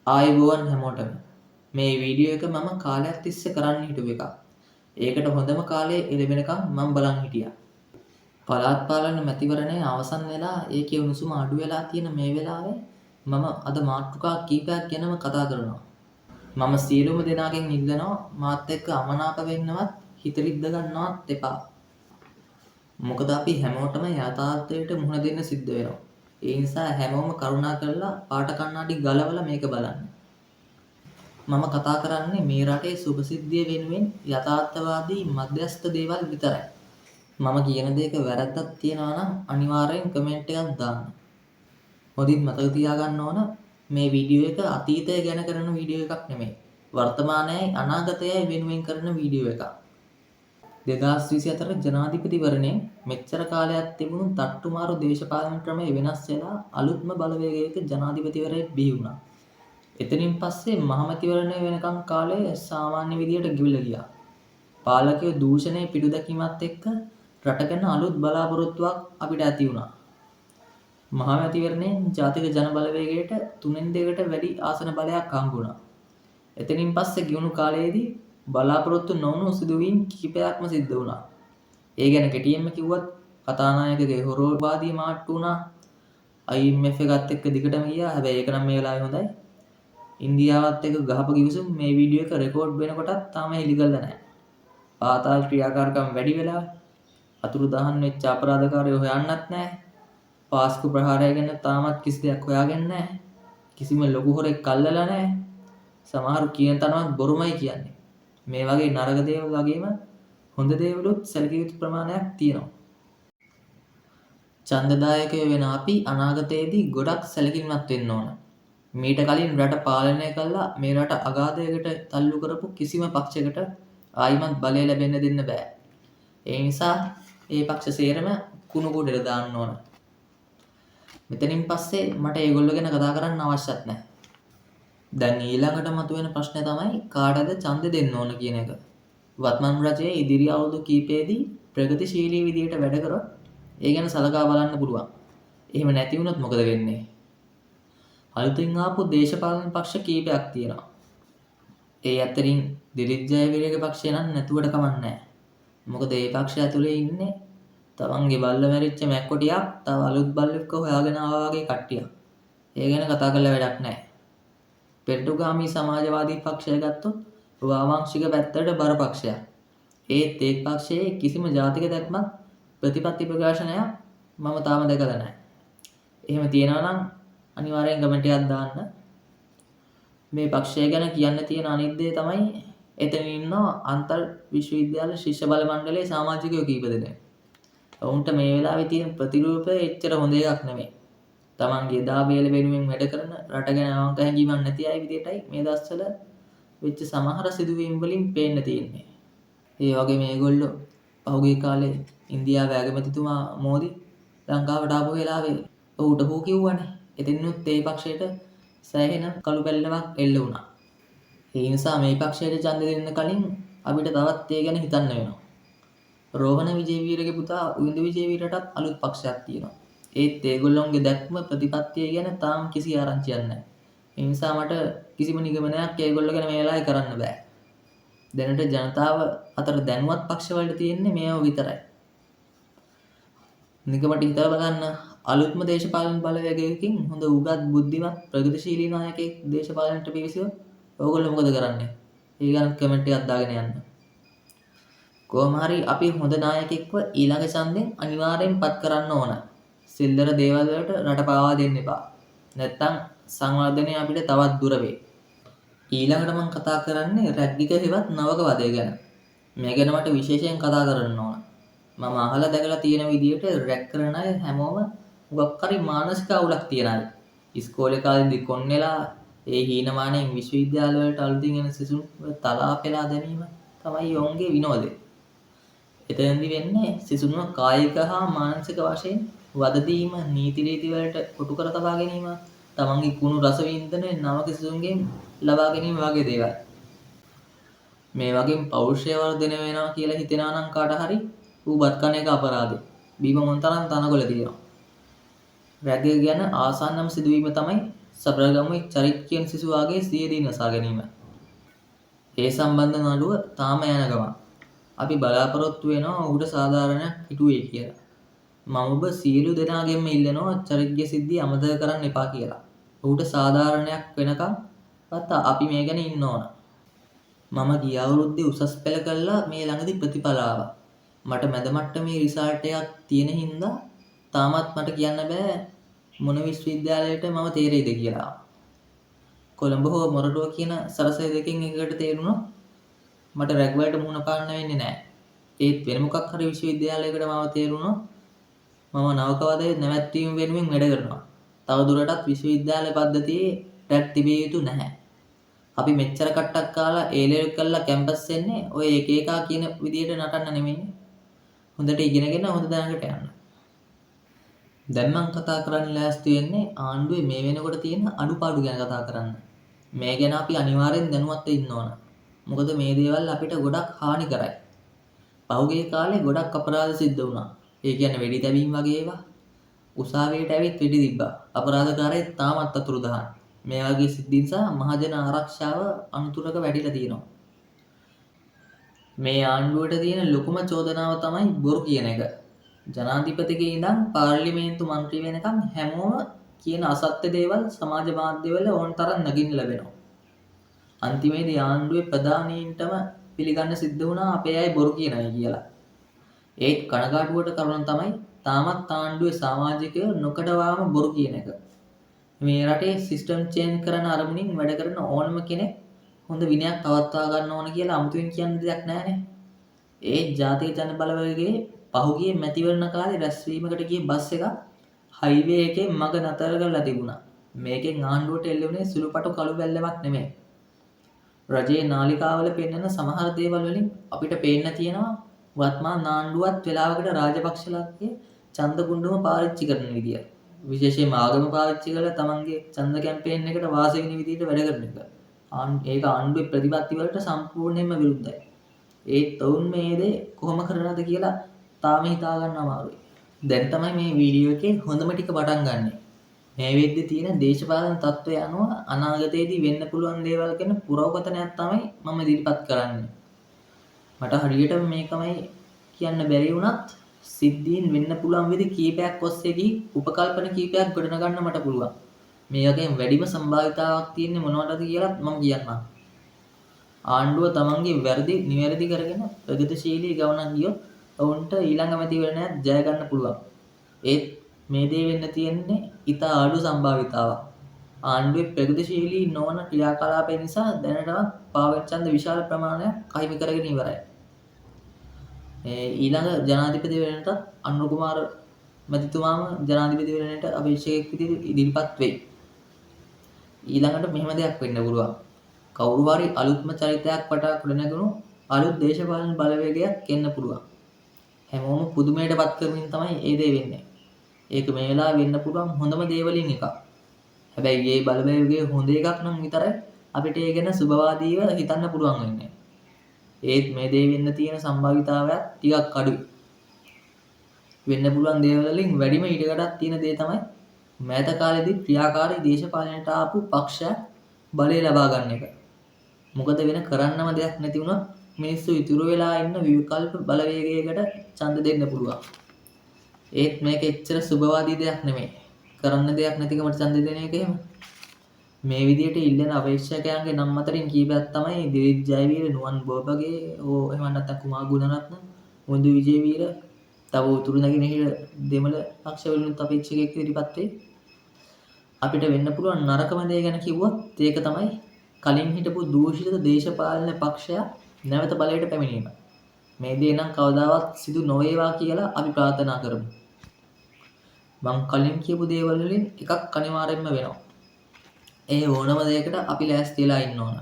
ආයුබෝවන් හැමෝටම. මේ වීඩියෝ එක මම කාලයක් තිස්සේ කරන්න හිටපු එකක්. ඒකට හොඳම කාලය එළඹෙනකම් මම බලන් හිටියා. පළාත් පාලන මැතිවරණය අවසන් වෙලා ඒකේ උණුසුම අඩු වෙලා තියෙන මේ වෙලාවේ මම අද මාතෘකා කීපයක් ගැනම කතා කරනවා. මම සියලුම දෙනාගෙන් ඉල්ලනවා මාත් එක්ක අමනාප වෙන්නවත් හිත රිද්ද ගන්නවත් එපා. මොකද අපි හැමෝටම යථාර්ථයට මුහුණ දෙන්න සිද්ධ වෙනවා. ඒ නිසා හැමෝම කරුණා කරලා පාට කණ්ණාඩි ගලවලා මේක බලන්න. මම කතා කරන්නේ මේ රටේ සුභසිද්ධිය වෙනුවෙන් යථාර්ථවාදී මධ්‍යස්ථ දේවල් විතරයි. මම කියන දේක වැරද්දක් තියෙනවා නම් අනිවාර්යෙන් කමෙන්ට් එකක් දාන්න. හොඳින් මතක තියාගන්න ඕන මේ වීඩියෝ එක අතීතය ගැන කරන වීඩියෝ එකක් නෙමෙයි. වර්තමානයයි අනාගතයයි වෙනුවෙන් කරන වීඩියෝ එකක්. 2024 ජනාධිපතිවරණයෙන් මෙච්චර කාලයක් තිබුණු තට්ටුමාරු දේශපාලන ක්‍රමය වෙනස් වෙලා අලුත්ම බලවේගයක ජනාධිපතිවරයෙක් බිහි වුණා. එතනින් පස්සේ මහමැතිවරණය වෙනකන් කාලය සාමාන්‍ය විදියට ගෙවිලා ගියා. පාලකයෝ දූෂණය පිටු දැකීමත් එක්ක රට ගැන අලුත් බලාපොරොත්තුවක් අපිට ඇති වුණා. මහමැතිවරණයෙන් ජාතික ජන බලවේගයට තුනෙන් දෙකට වැඩි ආසන බලයක් හම්බුණා. එතනින් පස්සේ ගෙවුණු කාලයේදී බලාපොරොත්තු නොවුණු සිදුවීම් කිහිපයක්ම සිද්ධ වුණා. ඒ ගැන කෙටියෙන්ම කිව්වොත් කතානායකගේ හොරෝවාදී මාට්ටු වුණා. IMF එකත් එක්ක දිගටම ගියා. හැබැයි ඒක නම් මේ වෙලාවේ හොඳයි. ඉන්දියාවත් එක්ක ගහපු ගිවිසුම් මේ වීඩියෝ එක රෙකෝඩ් වෙනකොටත් තාම හෙළි කරලා නැහැ. පාතාල් ක්‍රියාකාරකම් වැඩි වෙලා අතුරුදහන් වෙච්ච අපරාධකාරයෝ හොයන්නත් නැහැ. පාස්කු ප්‍රහාරය ගැන තාමත් කිසි දෙයක් හොයාගෙන නැහැ. කිසිම ලොකු හොරෙක් අල්ලලා නැහැ. සමහරු කියන තරමත් බොරුමයි කියන්නේ. මේ වගේ නරක දේවල් වගේම හොඳ දේවලුත් සැලකිය යුතු ප්‍රමාණයක් තියෙනවා. ඡන්දදායකයෝ වෙන අපි අනාගතයේදී ගොඩක් සැලකිලිමත් වෙන්න ඕන. මීට කලින් රට පාලනය කළා මේ රට අගාධයකට තල්ලු කරපු කිසිම පක්ෂයකට ආයිමත් බලය ලැබෙන්න දෙන්න බෑ. ඒ නිසා ඒ පක්ෂ සේරම කුණු කුඩේට දාන්න ඕන. මෙතනින් පස්සේ මට ඒගොල්ලෝ ගැන කතා කරන්න අවශ්‍යත් නැහැ. දැන් ඊළඟට මතුවෙන ප්‍රශ්නේ තමයි කාටද ඡන්දෙ දෙන්න ඕන කියන එක. වත්මන් රජයේ ඉදිරි අවුරුදු කීපයේදී ප්‍රගතිශීලී විදියට වැඩ කරොත් ඒ ගැන සලකා බලන්න පුළුවන්. එහෙම නැති වුණොත් මොකද වෙන්නේ? අලුතින් ආපු දේශපාලන පක්ෂ කීපයක් තියෙනවා. ඒ අතරින් දිලිත් ජයවීරගේ පක්ෂය නම් නැතුවට කමක් නැහැ. මොකද ඒ පක්ෂය ඇතුලේ ඉන්නේ තමන්ගේ බල්ල මැරිච්ච මැක්කොටියක් තව අලුත් බල්ලෙක්ව හොයාගෙන ආවා වගේ කට්ටියක්. ඒ ගැන කතා කරලා වැඩක් නැහැ. පෙරටුගාමී සමාජවාදී පක්ෂය ගත්තොත් වාමාංශික පැත්තට බර පක්ෂයක්. ඒත් ඒ පක්ෂයේ කිසිම ජාතික දැක්මක් ප්‍රතිපත්ති ප්‍රකාශනයක් මම තාම දැකලා නැහැ. එහෙම තියෙනවා නම් අනිවාර්යෙන් කමෙන්ට් එකක් දාන්න. මේ පක්ෂය ගැන කියන්න තියෙන අනිත් දේ තමයි එතන ඉන්නවා අන්තර් විශ්වවිද්‍යාල ශිෂ්‍ය බල මණ්ඩලයේ සමාජිකයෝ කීප දෙනෙක්. ඔවුන්ට මේ වෙලාවේ තියෙන ප්‍රතිරූපය එච්චර හොඳ එකක් නෙමෙයි. තමන්ගේ එදා වේල වෙනුවෙන් වැඩ කරන රට ගැන අවංක හැඟීමක් නැති අය විදියටයි මේ දවස්වල වෙච්ච සමහර සිදුවීම් වලින් පේන්න තියෙන්නේ. ඒ වගේ මේගොල්ලෝ පහුගිය කාලේ ඉන්දියාවේ අගමැතිතුමා මෝදි ලංකාවට ආපු වෙලාවේ ඔහුට හූ කිව්වනේ. එතනිනුත් ඒ පක්ෂයට සෑහෙන කළු පැල්ලමක් එල්ල වුණා. ඒ නිසා මේ පක්ෂයට ඡන්ද දෙන්න කලින් අපිට තවත් ඒ ගැන හිතන්න වෙනවා. රෝහණ විජේවීරගේ පුතා උවිඳු විජේවීරටත් අලුත් පක්ෂයක් තියෙනවා. ඒත් ඒගොල්ලොන්ගේ දැක්ම ප්‍රතිපත්තිය ගැන තාම කිසි ආරංචියක් නැහැ. ඒ නිසා මට කිසිම නිගමනයක් ඒගොල්ලෝ ගැන මේ වෙලාවේ කරන්න බෑ. දැනට ජනතාව අතර දැනුවත් පක්ෂවලට තියෙන්නේ මේව විතරයි. නිකමට හිතලා බලන්න අලුත්ම දේශපාලන බලවේගයකින් හොඳ උගත් බුද්ධිමත් ප්‍රගතිශීලී නායකයෙක් දේශපාලනයට පිවිසුවොත් ඕගොල්ලෝ මොකද කරන්නේ? ඒ ගැන කමෙන්ට් එකක් දාගෙන යන්න. කොහොම හරි අපි හොඳ නායකයෙක්ව ඊළඟ ඡන්දෙන් අනිවාර්යෙන් පත් කරන්න ඕන. සිල්ලර දේවල් වලට රට පාවා දෙන්න එපා. නැත්තම් සංවර්ධනය අපිට තවත් දුර වෙයි. ඊළඟට මම කතා කරන්නේ රැග්ගික හෙවත් නවක වදය ගැන. මේ ගැන මට විශේෂයෙන් කතා කරන්න ඕන. මම අහලා දැකලා තියෙන විදියට රැග් කරන අය හැමෝම මොකක් හරි මානසික අවුලක් තියන අය. ඉස්කෝලේ කාලේදී කොන් වෙලා ඒ හීනමානයෙන් විශ්වවිද්‍යාල වලට අලුතින් එන සිසුන් තලා පෙලා දැමීම තමයි ඔවුන්ගේ විනෝදය. එතනදි වෙන්නේ සිසුන්ව කායික හා මානසික වශයෙන් වද දීම, නීති රීති වලට කොටු කර තබා ගැනීම, තමන්ගේ කුණු රස වින්දනය නවක සිසුන්ගෙන් ලබා ගැනීම වගේ දේවල්. මේ වගේ පෞරුෂය වර්ධනය වෙනවා කියලා හිතෙනවා නම් කාට හරි ඌ බත් කන එක අපරාධේ. බීම මොන තරම් තනකොළ තියෙනවා. රැග් එක ගැන ආසන්නම සිදුවීම තමයි සබරගමුවේ චරිත් කියන සිසුවාගේ සියදිවි නසා ගැනීම. ඒ සම්බන්ධ නඩුව තාම යන ගමන්. අපි බලාපොරොත්තු වෙනවා ඔහුට සාධාරණයක් ඉටු වෙයි කියලා. මම ඔබ සියලු දෙනාගෙන්ම ඉල්ලනවා චරිත්ගේ සිද්ධිය අමතක කරන්න එපා කියලා. ඔහුට සාධාරණයක් වෙනකන්වත් අපි මේ ගැන ඉන්න ඕන. මම ගිය අවුරුද්දේ උසස් පෙළ කළා මේ ළඟදි ප්‍රතිඵල ආවා. මට මැද මට්ටමේ රිසල්ට් එකක් තියෙන හින්දා තාමත් මට කියන්න බෑ මොන විශ්වවිද්‍යාලයට මම තේරෙයිද කියලා. කොළඹ හෝ මොරටුව කියන සරසවි දෙකෙන් එකකට තේරුණොත් මට රැග් වලට මුහුණ පාන්න වෙන්නේ නෑ. ඒත් වෙන මොකක් හරි විශ්වවිද්‍යාලයකට මම තේරුණොත් මම නවක වදය නැවැත්වීම වෙනුවෙන් වැඩ කරනවා. තව දුරටත් විශ්වවිද්‍යාල පද්ධතියේ රැග් තිබිය යුතු නැහැ. අපි මෙච්චර කට්ටක් කාලා ඒ ලෙවල් කරලා කැම්පස් එන්නේ ඔය එක එකා කියන විදියට නටන්න නෙමෙයිනේ. හොඳට ඉගෙනගෙන හොඳ තැනකට යන්න. දැන් මං කතා කරන්න ලෑස්ති වෙන්නේ ආණ්ඩුවේ මේ වෙනකොට තියෙන අඩුපාඩු ගැන කතා කරන්න. මේ ගැන අපි අනිවාර්යෙන් දැනුවත් ඉන්න ඕන. මොකද මේ දේවල් අපිට ගොඩක් හානි කරයි. පහුගිය කාලේ ගොඩක් අපරාධ සිද්ධ වුණා. ඒ කියන්නේ වෙඩි තැබීම් වගේ ඒවා. උසාවියට ඇවිත් වෙඩි තිබ්බා. අපරාධකාරයෙක් තාමත් අතුරුදහන්. මේ වගේ සිද්ධීන් සහ මහජන ආරක්ෂාව අනතුරක වැටිලා තියෙනවා. මේ ආණ්ඩුවට තියෙන ලොකුම චෝදනාව තමයි බොරු කියන එක. ජනාධිපතිගේ ඉඳන් පාර්ලිමේන්තු මන්ත්‍රී වෙනකන් හැමෝම කියන අසත්‍ය දේවල් සමාජ මාධ්‍යවල ඕන තරම් නගින්න ලැබෙනවා. අන්තිමේදී ආණ්ඩුවේ ප්‍රධානීන්ටම පිළිගන්න සිද්ධ වුණා අපේ අය බොරු කියනයි කියලා. ඒත් කනගාටුවට කරුණ තමයි තාමත් ආණ්ඩුවේ සමාජිකයෝ නොකඩවාම බොරු කියන එක. මේ රටේ සිස්ටම් චේන්ජ් කරන අරමුණින් වැඩ කරන ඕනම කෙනෙක් හොඳ විනයක් පවත්වා ගන්න ඕන කියලා අමුතුවෙන් කියන්න දෙයක් නැහැනේ. ඒත් ජාතික ජන බලවේගයේ පහුගිය මැතිවරණ කාලේ රැස්වීමකට ගිය බස් එකක් හයිවේ එකේ මග නතර කරලා තිබුණා. මේකෙන් ආණ්ඩුවට එල්ල වුණේ සුළුපටු කළු බැල්ලමක් නෙමෙයි. රජයේ නාලිකාවල පෙන්වන සමහර දේවල් වලින් අපිට පේන්න තියෙනවා වත්මන් ආණ්ඩුවත් වෙලාවකට රාජපක්ෂලාගේ ඡන්ද කුණ්ඩුම පාවිච්චි කරන විදිය. විශේෂයෙන්ම ආගම පාවිච්චි කරලා තමන්ගේ ඡන්ද කැම්පේන් එකට වාසි වෙන විදියට වැඩ කරන එක. ඒක ආණ්ඩුවේ ප්‍රතිපත්ති වලට සම්පූර්ණයෙන්ම විරුද්ධයි. ඒත් ඔවුන් මේ දේ කොහොම කරනවද කියලා තාම හිතා ගන්න අමාරුයි. දැන් තමයි මේ වීඩියෝ එකේ හොඳම ටික පටන් ගන්නෙ. මේ වෙද්දි තියෙන දේශපාලන තත්ත්වය අනුව අනාගතයේදී වෙන්න පුළුවන් දේවල් ගැන පුරවකථනයක් තමයි මම ඉදිරිපත් කරන්නේ. මට හරියටම මේකමයි කියන්න බැරි වුණත් සිද්ධීන් වෙන්න පුළුවන් විදි කීපයක් ඔස්සේ ගිහින් උපකල්පන කීපයක් ගොඩනගන්න මට පුළුවන්. මේ වගේම වැඩිම සම්භාවිතාවක් තියෙන්නේ මොනවටද කියලාත් මම කියන්නම්. ආණ්ඩුව තමන්ගේ වැරදි නිවැරදි කරගෙන ප්‍රගතිශීලී ගමනක් ගියොත් ඔවුන්ට ඊළඟ මැතිවරණයත් ජය ගන්න පුළුවන්. ඒත් මේ දේ වෙන්න තියෙන්නේ ඉතා අඩු සම්භාවිතාවක්. ආණ්ඩුවේ ප්‍රගතිශීලී නොවන ක්‍රියාකලාපය නිසා දැනටමත් පාවෙන ඡන්ද විශාල ප්‍රමාණයක් අහිමි කරගෙන ඉවරයි. ඊළඟ ජනාධිපතිවරණයටත් අනුර කුමාර මැතිතුමාම ජනාධිපතිවරණයට අපේක්ෂකයෙක් විදිහට ඉදිරිපත් වෙයි. ඊළඟට මෙහෙම දෙයක් වෙන්න පුළුවන්. කවුරු හරි අලුත්ම චරිතයක් වටා ගොඩනැගුණු අලුත් දේශපාලන බලවේගයක් එන්න පුළුවන්. හැමෝම පුදුමයට පත් කරමින් තමයි ඒ දේ වෙන්නේ. ඒක මේ වෙලාවේ වෙන්න පුළුවන් හොඳම දේවලින් එකක්. හැබැයි මේ බලවේගය හොඳ එකක් නම් විතරයි අපිට ඒ ගැන සුබවාදීව හිතන්න පුළුවන් වෙන්නේ. ඒත් මේ දේ වෙන්න තියෙන සම්භාවිතාවයත් ටිකක් අඩුයි. වෙන්න පුළුවන් දේවල් වලින් වැඩිම ඉඩකඩක් තියෙන දේ තමයි මෑත කාලෙදී ක්‍රියාකාරී දේශපාලනයට ආපු පක්ෂයක් බලය ලබා ගන්න එක. මොකද වෙන කරන්නම දෙයක් නැති වුණොත් මිනිස්සු ඉතුරු වෙලා ඉන්න විකල්ප බලවේගයකට ඡන්ද දෙන්න පුළුවන්. ඒත් මේක එච්චර සුබවාදී දෙයක් නෙමෙයි. කරන්න දෙයක් නැතිකමට ඡන්ද දෙන එක එහෙම. මේ විදියට ඉල්ලන අපේක්ෂකයන්ගේ නම් අතරින් කීපයක් තමයි දිලිත් ජයවීර, නුවන් බෝබගේ හෝ එහෙම නැත්නම් කුමාර් ගුණරත්න, මුදු විජේවීර, තව උතුරු නැගෙනහිර දෙමළ පක්ෂවලිනුත් අපේක්ෂකයෙක් ඉදිරිපත් වෙයි. අපිට වෙන්න පුළුවන් නරකම දේ ගැන කිව්වොත් ඒක තමයි කලින් හිටපු දූෂිත දේශපාලන පක්ෂයක් නැවත බලයට පැමිණීම. මේ දේ නම් කවදාවත් සිදු නොවේවා කියලා අපි ප්‍රාර්ථනා කරමු. මං කලින් කියපු දේවල් වලින් එකක් අනිවාර්යෙන්ම වෙනවා. ඒ ඕනම දෙයකට අපි ලෑස්ති වෙලා ඉන්න ඕන.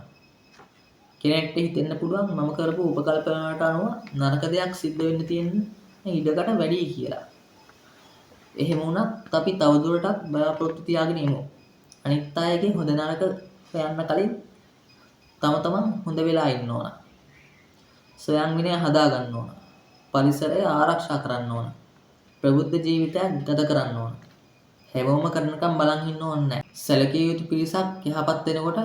කෙනෙක්ට හිතෙන්න පුළුවන් මම කරපු උපකල්පන වලට අනුව නරක දෙයක් සිද්ධ වෙන්න තියෙන ඉඩකඩ වැඩි කියලා. එහෙම වුණත් අපි තවදුරටත් බලාපොරොත්තු තියාගෙන ඉමු. අනිත් අයගේ හොඳ නරක හොයන්න කලින් තම තමන් හොඳ වෙලා ඉන්න ඕන. සොයන් විනය හදා ගන්න ඕන. පරිසරය ආරක්ෂා කරන්න ඕන. ප්‍රබුද්ධ ජීවිතයක් ගත කරන්න ඕන. හැමෝම කරනකම් බලන් ඉන්න ඕනේ නැහැ. සැලකිය යුතු පිරිසක් යහපත් වෙනකොට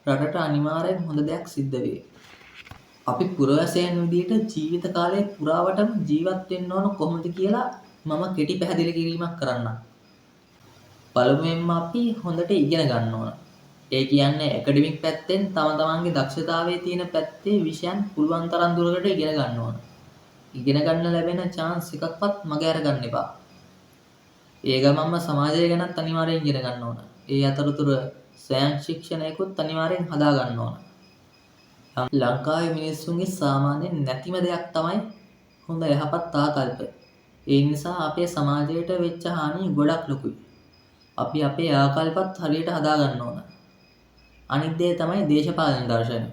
රටට අනිවාර්යෙන් හොඳ දෙයක් සිද්ධ වෙයි. අපි පුරවැසියන් විදියට ජීවිත කාලය පුරාවටම ජීවත් වෙන්න ඕන කොහොමද කියලා මම කෙටි පැහැදිලි කිරීමක් කරන්නම්. පළමුවෙන්ම අපි හොඳට ඉගෙන ගන්න ඕන. ඒ කියන්නේ ඇකඩමික් පැත්තෙන් තම තමන්ගේ දක්ෂතාවයේ තියෙන පැත්තේ විෂයන් පුළුවන් තරම් දුරකට ඉගෙන ගන්න ඕන. ඉගෙන ගන්න ලැබෙන චාන්ස් එකක්වත් මග අරගන්න එපා. ඒ ගමන්ම සමාජය ගැනත් අනිවාර්යෙන් ඉගෙන ගන්න ඕන. ඒ අතරතුර ස්වයං ශික්ෂණයකුත් අනිවාර්යෙන් හදා ගන්න ඕන. ලංකාවේ මිනිස්සුන්ගේ සාමාන්‍යයෙන් නැතිම දෙයක් තමයි හොඳ යහපත් ආකල්ප. ඒ නිසා අපේ සමාජයට වෙච්ච හානිය ගොඩක් ලොකුයි. අපි අපේ ආකල්පත් හරියට හදා ගන්න ඕන. අනිත් දේ තමයි දේශපාලන දර්ශනය.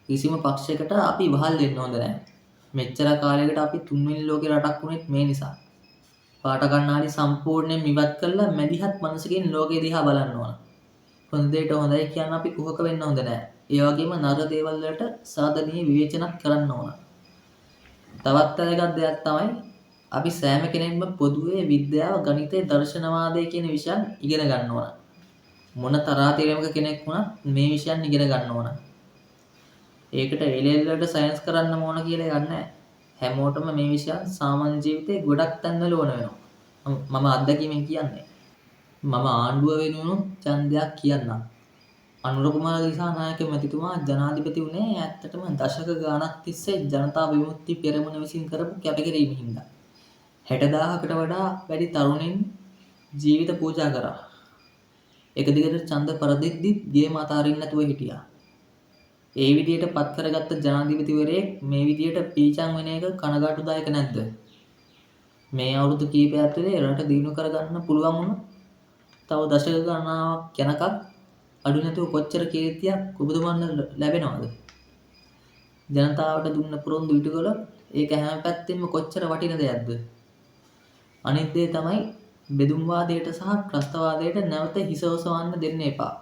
කිසිම පක්ෂයකට අපි වහල් වෙන්න හොඳ නෑ. මෙච්චර කාලයකට අපි තුන්වෙනි ලෝකේ රටක් වුණෙත් මේ නිසා. පාට කණ්ණාඩි සම්පූර්ණයෙන් ඉවත් කරලා මැදිහත් මනසකින් ලෝකය දිහා බලන්න ඕන. හොඳ දෙයට හොඳයි කියන්න අපි කුහක වෙන්න හොඳ නෑ. ඒ වගේම නරක දේවල් වලට සාධනීය විවේචනත් කරන්න ඕන. තවත් වැදගත් දෙයක් තමයි අපි සෑම කෙනෙක්ම පොදුවේ විද්‍යාව, ගණිතය, දර්ශනවාදය කියන විෂයන් ඉගෙන ගන්න ඕන. මොන තරාතිරමක කෙනෙක් වුණත් මේ විෂයන් ඉගෙන ගන්න ඕන. ඒකට ඒ ලෙවල් වලට සයන්ස් කරන්න ඕන කියලා එකක් නෑ. හැමෝටම මේ විෂයන් සාමාන්‍ය ජීවිතේ ගොඩක් තැන්වල ඕන වෙනවා. මම අත්දැකීමෙන් කියන්නේ. මම ආණ්ඩුව වෙනුවෙනුත් ඡන්දයක් කියන්නම්. අනුර කුමාර දිසානායක මැතිතුමා ජනාධිපති වුණේ ඇත්තටම දශක ගාණක් තිස්සේ ජනතා විමුක්ති පෙරමුණ විසින් කරපු කැපකිරීම හින්දා. 60,000කට වඩා වැඩි තරුණයින් ජීවිත පූජා කරා. එක දිගට ඡන්ද පරදිද්දිත් ගේම අතාරින්න නැතුව හිටියා. ඒ විදියට පත් කරගත්ත ජනාධිපතිවරයෙක් මේ විදියට පීචන් වෙන එක කනගාටුදායක නැද්ද? මේ අවුරුදු කීපය ඇතුලේ රට දියුණු කරගන්න පුළුවන් වුණොත් තව දශක ගණනාවක් යනකම් අඩු නැතුව කොච්චර කීර්තියක් ඔබතුමන්ට ලැබෙනවද? ජනතාවට දුන්න පොරොන්දු ඉටු කළොත් ඒක හැම පැත්තෙම කොච්චර වටින දෙයක්ද? අනිත් දේ තමයි බෙදුම්වාදයට සහ ත්‍රස්තවාදයට නැවත හිස ඔසවන්න දෙන්න එපා.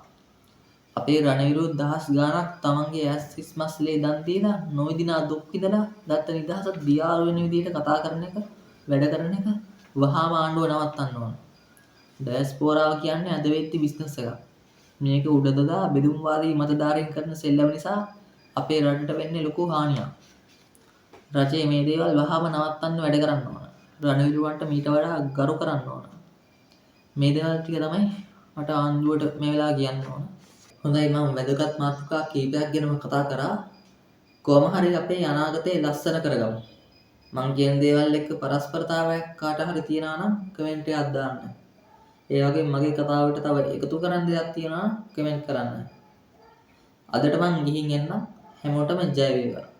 අපේ රණවිරු දහස් ගාණක් තමන්ගේ ඇස් හිස් මස් ලේ දන් දීලා නොවිදිනා දුක් විඳලා ගත්ත නිදහස දියාරු වෙන විදිහට කතා කරන එක, වැඩ කරන එක වහාම ආණ්ඩුව නවත්තන්න ඕන. ඩයස්පෝරාව කියන්නේ අද වෙද්දි බිස්නස් එකක්. මේක උඩ දදා බෙදුම්වාදී මතධාරීන් කරන සෙල්ලම නිසා අපේ රටට වෙන්නේ ලොකු හානියක්. රජය මේ දේවල් වහාම නවත්තන්න වැඩ කරන්න ඕන. රණවිරුවන්ට මීට වඩා ගරු කරන්න ඕන. මේ දේවල් ටික තමයි මට ආණ්ඩුවට මේ වෙලාව කියන්න ඕන. හොඳයි, මම වැදගත් මාතෘකා කීපයක් ගැනම කතා කරා. කොහොම හරි අපේ අනාගතේ ලස්සන කරගමු. මං කියන දේවල් එක්ක පරස්පරතාවයක් කාට හරි තියනවා නම් කමෙන්ට් එකක් දාන්න. ඒ වගේම මගේ කතාවට තව එකතු කරන්න දෙයක් තියෙනවා නම් කමෙන්ට් කරන්න. අදට මං ගිහින් එන්නම්. හැමෝටම ජය වේවා.